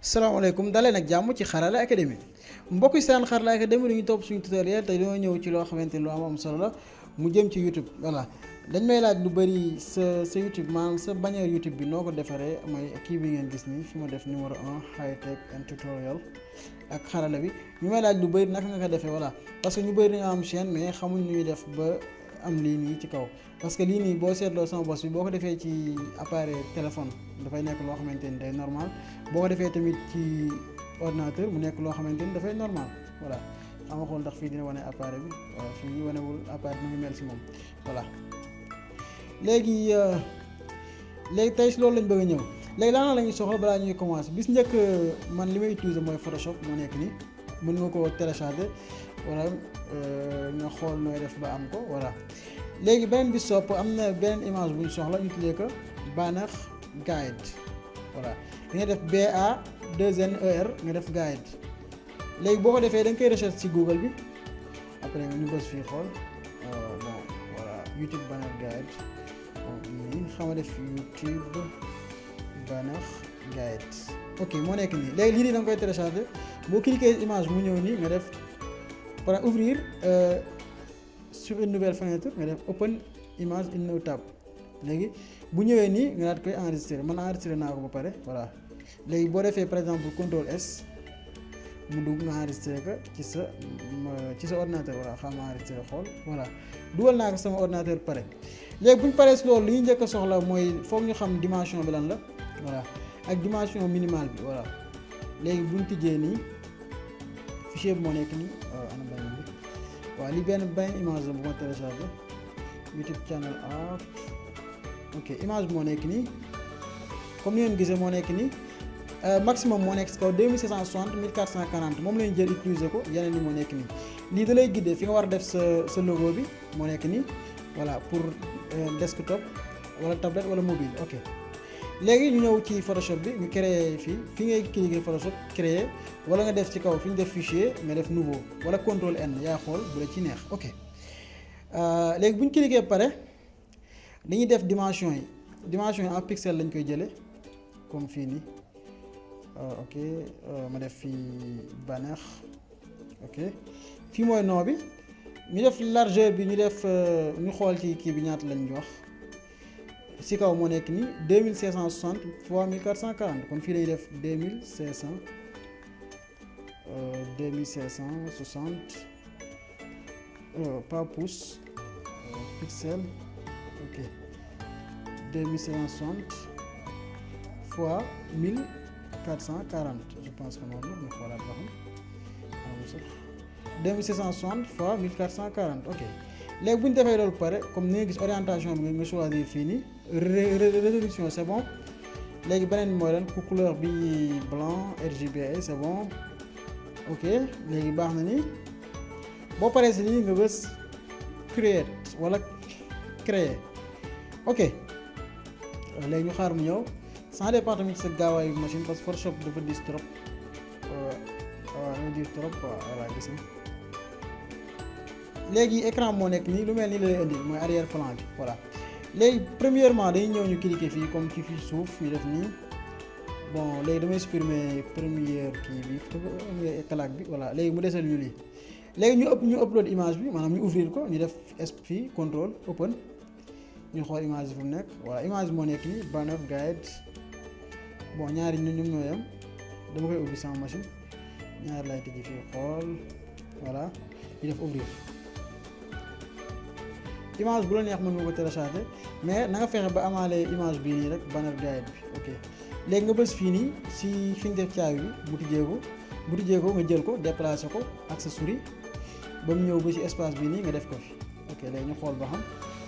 salaamaaleykum dalee nag jàmm ci Xarala Academy mbokk yi seen Xarala Academy dañuy topp suñu tutoriel te dañoo ñëw ci loo xamante ni lu am solo la mu jëm ci YouTube voilà dañ may laaj lu bëri sa YouTube maanaam sa bannière YouTube bi noo ko defaree mooy kii bi ngeen gis nii fi ma def numéro 1 high tech and tutorial ak xarala bi ñu may laaj lu bëri naka nga ko defee voilà parce que ñu bëri dañoo am chaîne mais xamuñ ñuy def ba am lii nii ci kaw parce que lii nii boo seetloo sama bos bi boo ko defee ci appareil téléphone dafay nekk loo xamante ni day normal boo ko defee tamit ci ordinateur mu nekk loo xamante ni dafay normal voilà xam nga xool ndax fii dina wane appareil bi waaw fii wanewul appareil bi mu ngi mel si moom voilà léegi tey si loolu lañ bëgg a ñëw léegi laana la ñuy soxla balaa ñuy commencer bis njëkk man li may utiliser mooy Photoshop moo nekk nii mën nga ko télécharger wala nga xool nooy def ba am ko voilà léegi beneen bi sopp am na beneen image bu ñu soxla ñu tuddee ko banner guide voilà da ngay def BA2NER nga def guide léegi boo ko defee da nga koy recherche ci Google bi après ñu bës fii xool bon voilà YouTube banner guide nii xam nga def YouTube banner guide ok moo nekk nii léegi lii nii da nga koy télécharger boo cliquer image mu ñëw nii nga def pour ouvrir sur une nouvelle fenêtre nga def open image in new tab léegi bu ñëwee nii nga daat koy enregistrer man enregistrer naa ko ba pare voilà léegi boo defee par exemple CTRL S mu dugg nga enregistrer ko ci sa ordinateur voilà xam nga enregistrer xool voilà dugal naa ko sama ordinateur pare léegi bu ñu paree si loolu li ñu njëkk a soxla mooy foog ñu xam dimension bi lan la voilà ak dimension minimale bi voilà léegi bu ñu tijjee nii fichier bi moo nekk nii ana beneen bi waaw li benn image la bu ma téléchargé YouTube channel art ok image bi moo nekk nii comme ni ngeen gisee moo nekk nii maximum moo nekk si kaw 2760 1440 moom lañu jël utiliser ko yeneen ni moo nekk nii lii da lay guider fi nga war a def sa logo bi moo nekk nii voilà pour desktop wala tablette wala mobile ok léegi ñu ñëw ci Photoshop bi ñu créer fi ngay cliquer Photoshop créer wala nga def ci kaw fi ñu def fichier nga def nouveau wala CTRL N yaa xool bu la ci neex ok léegi bu ñu cliquer pare dañuy def dimension yi en pixel lañ koy jëlee comme fii nii ok ma def fii banner ok fii mooy nom bi ñu def largeur bi ñu def ñu xool ci kii bi ñaata lañ wax si kaw moo nekk nii 2560 fois 1440 kon fii lay def 2560 pas pouce pixel ok 2560 fois 1440 je pense que noonu ñu xoolaat ba xam 2760 fois 1440 ok léegi bu ñu defee loolu pare comme ni nga gis orientation bi nga choisir fii nii résolution c'est bon léegi beneen bi mooy lan ku couleur bi blanc RGBA c'est bon ok léegi baax na ni boo paree si nii nga bës create wala créer ok léegi ñu xaar mu ñëw sans dépend tamit sa gaawaayu machine parce que Photoshop dafa diis trop waaw dafa diis trop voilà gis nga léegi écran moo nekk nii lu mel ni la lay indi mooy arrière plan bi voilà léegi premièrement dañuy ñëw ñu cliquer fii comme ci fii suuf ñu def nii bon léegi damay supprimer première kii bi claque bi voilà léegi mu desal ñu lii léegi ñu upload image bi maanaam ñu ouvrir ko ñu def fii contrôle open ñu xool image bi fu mu nekk voilà image bi moo nekk nii banner guide bon ñaari ñoom ñoo yem dama koy ubbi sama machine ñaari lay tëj fii xool voilà ñu def ouvrir image bu la neex mën nga ko télécharger mais na nga fexe ba amaale image bii nii rek banner guide bi ok léegi nga bës fii nii si fi ñu def caabi bi bu tijjee ko nga jël ko déplacer ko ak sa souris ba mu ñëw ba ci espace bii nii nga def ko fi ok léegi ñu xool ba xam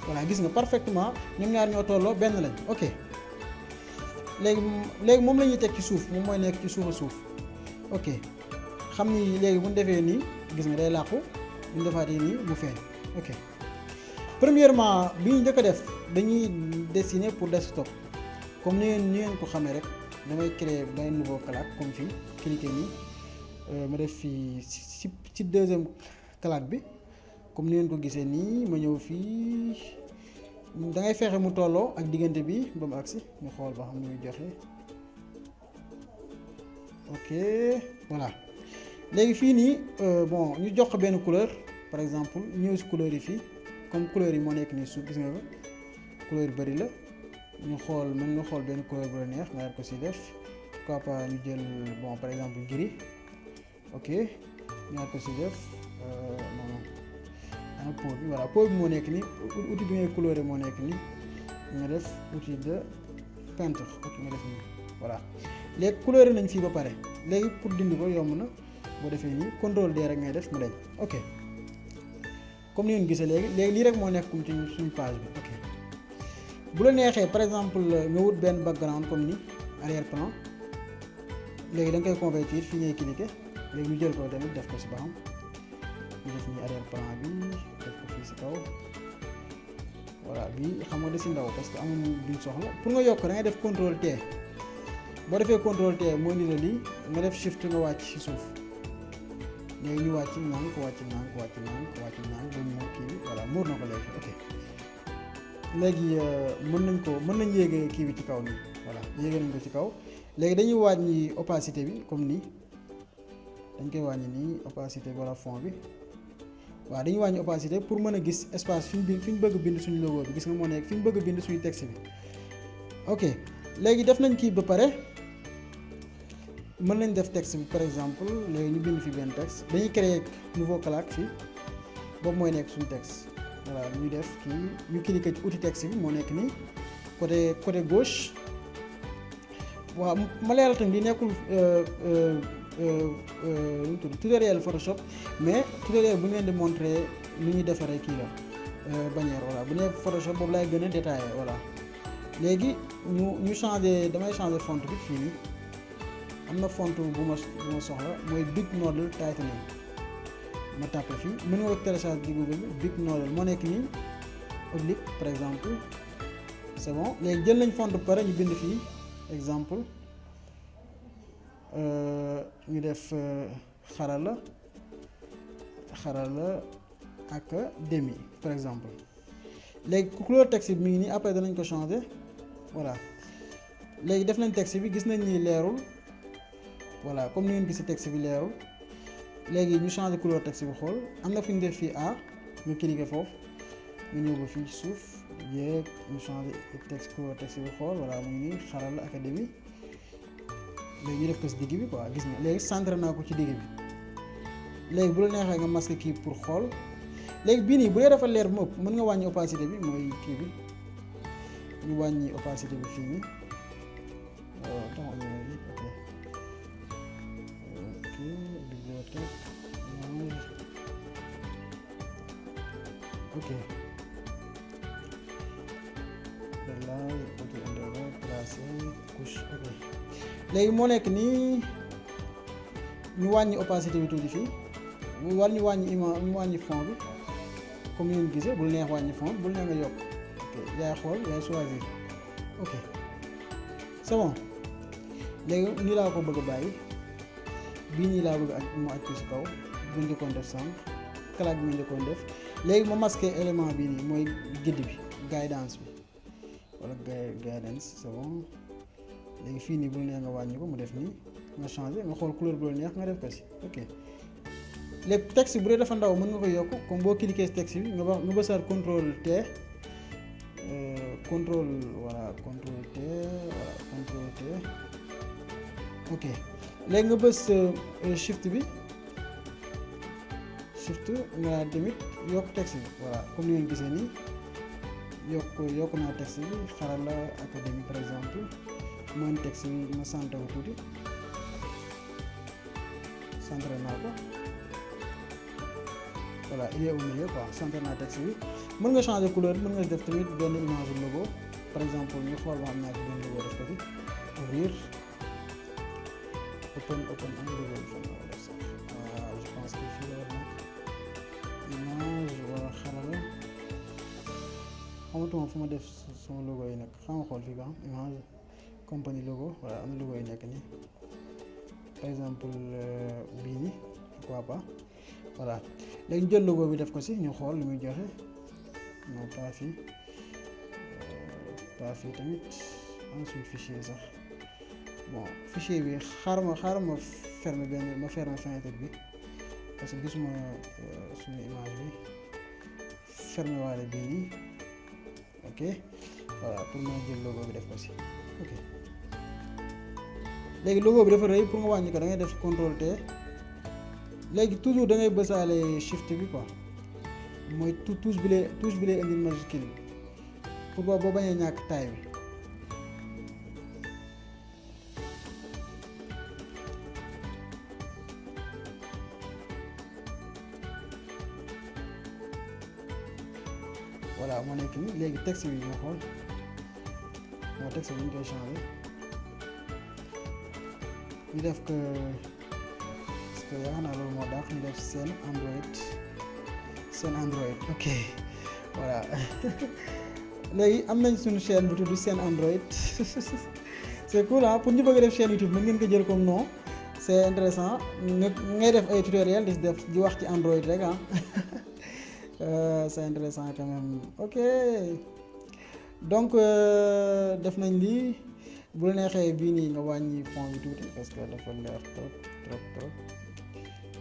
voilà gis nga parfaitement ñoom ñaar ñoo tolloo benn lañ ok léegi moom la ñuy teg ci suuf moom mooy nekk ci suufa suuf ok xam ni léegi bu ñu defee nii gis nga day làqu bu ñu defaatee nii mu feeñ ok premièrement bi ñu njëkk a def dañuy dessiner pour desktop comme ni ngeen ko xamee rek damay créer benn nouveau claque comme fii cliquer nii ma def fii ci deuxième claque bi comme ni ngeen ko gisee nii ma ñëw fii da ngay fexe mu tolloo ak diggante bi ba mu agsi ñu xool ba xam ni muy joxe ok voilà léegi fii nii bon ñu jox ko benn couleur par exemple ñëw si couleur yi fii comme couleur yi moo nekk nii suuf gis nga ko couleur yu bëri la ñu xool mën nga xool benn couleur bu la neex nga def ko si def pourquoi pas ñu jël bon par exemple gris ok ñu def ko si def non non ana pot bi voilà pot bi moo nekk nii outil bi ngay coloré moo nekk nii nga def outil de peinture ok nga def nii voilà léegi coloré nañ fii ba pare léegi pour dindi ko yomb na boo defee nii contrôle D rek ngay def mu dañ ok comme ni ngeen gisee léegi lii rek moo nekk comme ci suñu page bi ok bu la neexee par exemple nga wut benn background comme ni arrière plan léegi da nga koy convertir fii ngay cliquer léegi ñu jël ko tamit def ko si baxam ñu def nii arrière plan bi def ko fii si kaw voilà bii xam nga da si ndaw parce que amuñu duñ soxla pour nga yokk da ngay def contrôle T boo defee contrôle T moo ni la lii nga def shift nga wàcc si suuf léegi ñu wàcc nànk wàcc nànk wàcc nànk wàcc nànk ba muur kii bi voilà muur na ko léegi ok léegi mën nañ yéegee kii bi ci kaw nii voilà yéegee nañ ko ci kaw léegi dañuy wàññi opacité bi comme nii dañ koy wàññi nii opacité bi wala fond bi waaw dañuy wàññi opacité pour mën a gis espace fi ñu bëgg bind suñu logo bi gis nga moo nekk fi ñu bëgg bind suñu texte bi ok léegi def nañ kii ba pare mën nañ def texte bi par exemple léegi ñu bind fi benn texte dañuy créer nouveau claque fii boobu mooy nekk suñu texte voilà ñu def kii ñu cliquer ci outil texte bi moo nekk nii côté gauche waaw ma leeral tamit li nekkul tutoriel Photoshop mais tutoriel bu ñu leen di montrer lu ñuy defaree kii la bannière voilà bu nekk Photoshop boobu lay gën a détaillé voilà léegi ñu changer damay changer font bi fii nii am na font bu ma soxla mooy Big Noodle Titanium ma tapé fii mën nga ko télécharger ci Google bi Big Noodle moo nekk nii oblique par exemple c'est bon léegi jël nañ font ba pare ñu bind fii exemple ñu def xarala académie par exemple léegi couleur texte bi mi ngi nii après danañ ko changer voilà léegi def nañ texte bi gis nañ ni leerul voilà comme ni ngeen gisee texte bi leerul léegi ñu changer couleur texte bi xool am na fu ñu def fii A ñu cliquer foofu ñu ñëw ba fii ci suuf yéeg ñu changer couleur texte bi xool voilà mu ngi nii xarala académie léegi ñu def ko si digg bi quoi gis nga léegi centré naa ko ci digg bi léegi bu la neexee nga masqué kii pour xool léegi bii nii bu dee dafa leer bu mu ëpp mën nga wàññi opacité bi mooy kii bi ñu wàññi opacité bi fii nii ok bibliothèque ok léegi moo nekk nii ñu wàññi opacité bi tuuti fii ñu wàññi fond bi comme ni ngeen gisee bul neex wàññi fond bul neex nga yokk ok yaay xool yaay choisir ok c'est bon léegi nii laa ko bëgg a bàyyi bii nii laa bëgg ak mu aj ko si kaw bu njëkkoon def sànq claque bi mu njëkkoon def léegi ma masqué élément bii nii mooy guide bi guidance bi wala guidance c'est bon léegi fii nii bu neex nga wàññi ko mu def nii nga changé nga xool couleur bu la neex nga def ko si ok léegi texte bu dee dafa ndaw mën nga ko yokk comme boo cliquer si texte bi nga bësaat contrôle T contrôle T ok léegi nga bës shift bi nga tamit yokk texte bi voilà comme ni ngeen gisee nii yokk naa texte bi xarala académie par exemple mooy texte bi ma centré ko tuuti centré naa ko voilà il est au milieu quoi centré naa texte bi mën nga changer couleur mën nga def tamit benn image logo par exemple ñu xool ba xam naa ci benn logo def ko fi ouvrir open am logo yi fan la def sax je pense que fii la war nag image wala xarala xamatuma fu ma def sama logo yi nag xam nga xool fii ba image compagnie logo voilà am na logo yi nekk nii par exemple bii nii pourquoi pas voilà léegi ñu jël logo bi def ko si ñu xool lu muy joxe non pas fii tamit am suñu fichier sax bon fichier bi xaaral ma fermer fenêtre bi parce que gisuma suñu image bi fermer waale bii nii ok voilà pour nga jël logo bi def ko si ok léegi logo bi dafa rëy pour nga wàññi ko da ngay def contrôle T léegi toujours da ngay bësaale shift bi quoi mooy touche bi lay indi majuscule bi pour boo bañee ñàkk taille bi voilà moo nekk nii léegi texte bi ñu xool texte bi ñu koy changer ñu def que parce que yaakaar naa loolu moo daax ñu def seen Android ok voilà léegi am nañ suñu chaîne bu tudd seen Android c'est cool ah pour ñu bëgg def chaîne YouTube mën ngeen ko jël comme nom c'est intéressant ngay def ay tutoriel di wax ci Android rek ah c'est intéressant quand même ok donc def nañ lii bu la neexee bii nii nga wàññi fond bi tuuti parce que dafa leer trop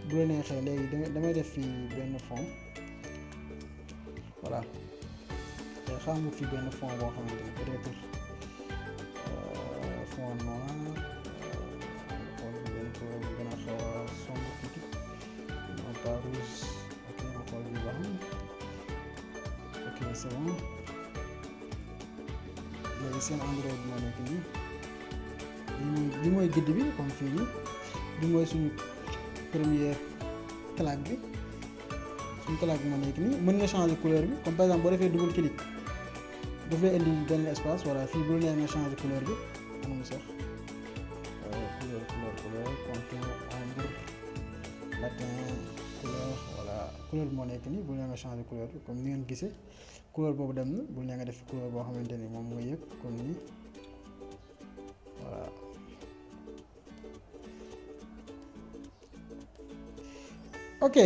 bu la neexee léegi damay def fii benn fond voilà te xamul fii benn fond boo xamante ni peut-être fond noir xool benn ko gën a xaw a sombre tuuti non pas rouge ok ma xool bi baax ok c'est bon léegi seen Android moo nekk nii li mooy gëdd bi comme fii nii li mooy suñu première claque bi suñu claque bi moo nekk nii mën nga changer couleur bi comme par exemple boo defee double clic daf lay indi benn espace voilà fii bu neex nga changer couleur bi am na sax couleur contour ombre latin couleur voilà couleur bi moo nekk nii bu neex nga changer couleur bi comme ni ngeen gisee couleur boobu dem na bu neex nga def couleur boo xamante ni moom nga yëg comme nii voilà ok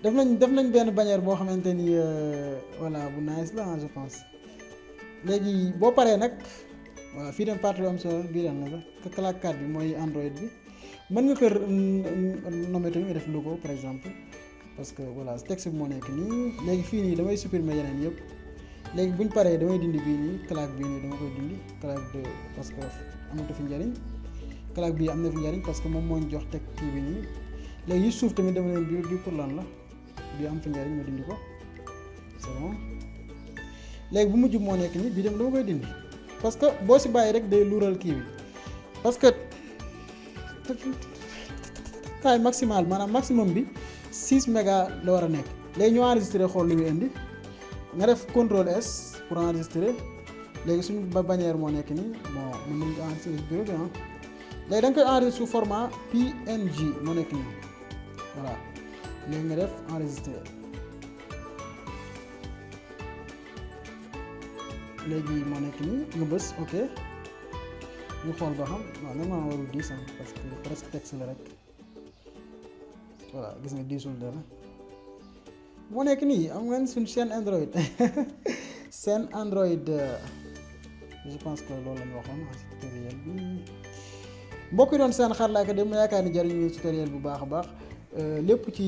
def nañ benn bannière boo xamante ni voilà bu nice la je pense léegi boo paree nag voilà fii dem partie am solo bii dem na sax claque 4 bi mooy Android bi mën nga ko nommer tamit nga def logo par exemple parce que voilà texte bi moo nekk nii léegi fii nii damay supprimer yeneen yëpp léegi buñ paree damay dindi bii nii claque bii nii dama koy dindi claque 2 parce que amatu fi njariñ claque bii am na fi njariñ parce que moom moo ñu jox teg kii bi nii léegi suuf tamit dama leen bii pour lan la bii am fi njariñ ma dindi ko c'est bon léegi bu mujj moo nekk nii bii dem dama koy dindi parce que boo si bàyyi rek day luural kii bi parce que taille maximale maanaam maximum bi 6 méga la war a nekk léegi ñu enregistré xool lu muy indi nga def contrôle S pour enregistrer léegi suñu bannière moo nekk nii bon mën nañu ko enregistrer si bureau bi ah léegi da nga koy enregistrer sous format PNG moo nekk nii voilà léegi nga def enregistrer léegi moo nekk nii nga bës ok ñu xool ba xam waaw normalement warul diis parce que presque texte la rek voilà gis nga diisul dara moo nekk nii am ngeen suñ chaîne Android chaîne Android je pense que loolu la ñu waxoon ci tutoriel bi mbokk yi doon seen Xarala Academy yaakaar ni jariñu tutoriel bu baax a baax lépp ci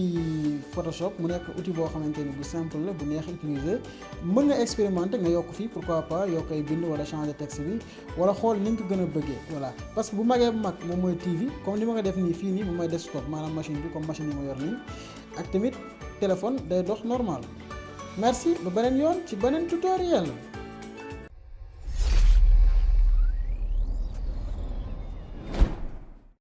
Photoshop mu nekk outil boo xamante ni bu simple la bu neex utiliser mën nga expérimenter nga yokk fii pourquoi pas yokk ay bind wala changer texte bi wala xool ni nga ko gën a bëggee voilà parce que bu magee bu mag moom mooy TV comme ni ma ko def nii fii nii moom mooy desktop maanaam machine bi comme machine yi ma yor nii ak tamit téléphone day dox normal merci ba beneen yoon ci beneen tutoriel.